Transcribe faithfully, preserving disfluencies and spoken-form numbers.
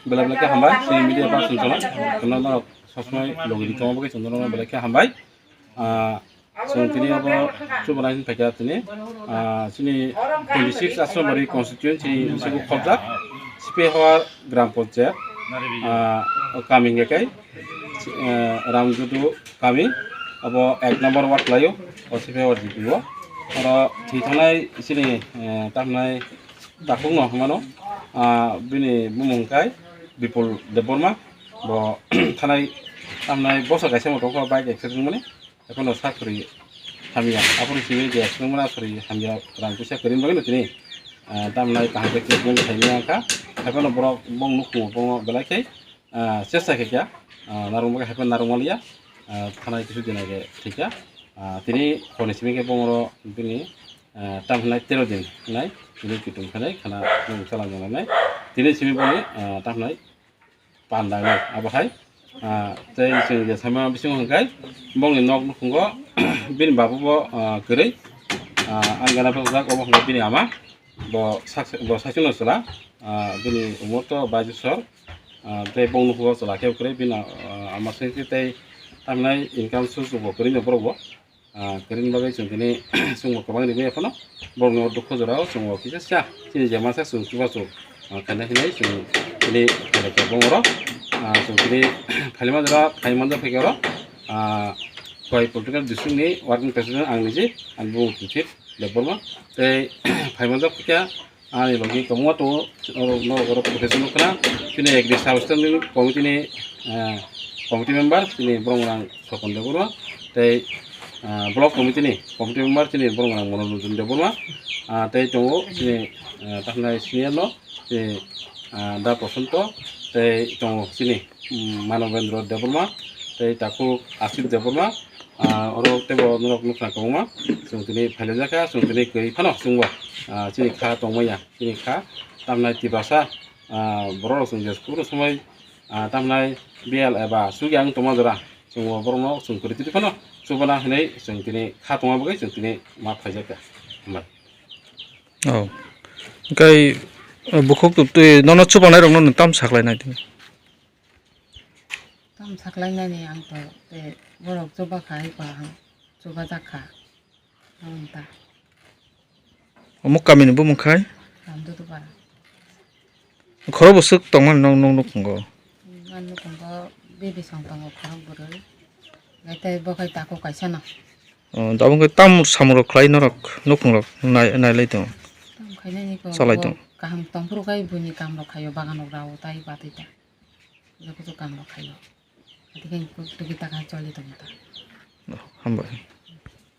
Belai belai khe hambai, chini media person chwla, chwla no sosmai logi di tongma bagwi chwla no belai khe hambai. Ah, chwng tini abo chubana hin phaikha tini. Ah, chini twenty six Asrambari constituency ni bisingo khobjak Sipehwar Gram Panchayat, ah, o kami hingkha khe, eh, Ramjodu kami, abo ek number ward laio, o Sipehwar D P o. Oro thwi thangnai chini, eh, tamhnai takhukno hwnmano, ah, bini bumung hwnkhe Bipul Debbarma, bo thanai tamhnai boso kaisa mo tongkha bike accident mani. Ekheno sakri hamya, aboni simi je swngmana sori hamya rang puisa kwrwini bagwino tini, ah, tamnai kaham khe treatment khaimani wngkha. Haiphano borok bong nukung bongo belai khe, ah, chesta khe kha, ah, narwk bagwi haiphano narwk manliya, ah, thanai kisu din age thwikha. Ah, tini horni simi khe bongoro bini, ah, tam hinai tero din hinai tini kitung khanai khana nung chala nung nai. Tini simi boni, ah, tam hinai panda no abo hai, ah, tei chwng je sama bisingo hwnkhe bongni nok nukhungo bini babu bo, ah, kwrwi, ah, ang gana phajak obo hwnkhe bini ama bo sak-, bo sakchungno chwla, ah, bini umor to baish bosor, ah, tei bong nukhungo chwla khe kwrwi bini, ah, ama sengsi tei tamnai income source bo kwrwi no borok bo. Ah, kwrwini bagwi chwng tini chwngbo kwbang rimwi phano borokno dukhu jorao chwngbo kisa sa chini je masa chwng chubachu, ah, khaina hinwi chwng tini khailai kha bongoro, ah, chwng tini phailima jora phaimanja phaikhe oro, ah, Khowai Political District ni Working President ang niji, ani bumung Kiphil Debbarma tei phaimanja phaikha. Ani logi kwbangma tongo, norok, norok, oro presentation nukha. Chini agri sub standing committee ni, eh, committee member, chini borok rang Sokon Debbarma, tei, eh, block committee ni committee member, chini borok rang Monoranjan Debbarma, ah, tei tongo chini, eh, takhnai senior no, chini, ah, Da Prosanto, tei tongo chini, mm, Manobendra Debbarma, tei takhuk Asif Debbarma, ah, oro teibo norok nukha kwbangma, chwng tini phailaijak kha, chwng tini kwrwi phano chwngbo, ah, chini kha tongmaya. Chini kha tamnai Tiprasa, ah, borok rok chwng je kunu somoi, ah, tamnai biyal eba sugya wng tongma jora, chwng bo borok no chwng kwrwi twi phano chubana hinwi chwng tini kha tongma bagwi chwng tini ma phaijak kha. Hambai. Oh. Hwnkhe, eh, bukhuk twi nono chubanai rok no tam saklai nai tini. Tam saklai nani ang to tei borok chuba kha hai pa ang chuba jak kha. Ang ta. Omo kami ni bumung khai? Ramdudu para. Khoro bwswk tongmani nok, nok nukhungo? Ang nukhungo baby song tongo khorok bwrwi. Nai tei bo khai takhuk kaisa no. Oh, abo wngkhe tam samung rok khlai norok nukhung rok nai, nailai tongo. Tam khainani ko. Salai bo tongo. Kaham tongphuru khai buini kam rok khaio, bagan rok rao tai batwi ta. Joto joto kam rok khaio. Ati khai tigi taka choli tongo ta. Oh, hambai.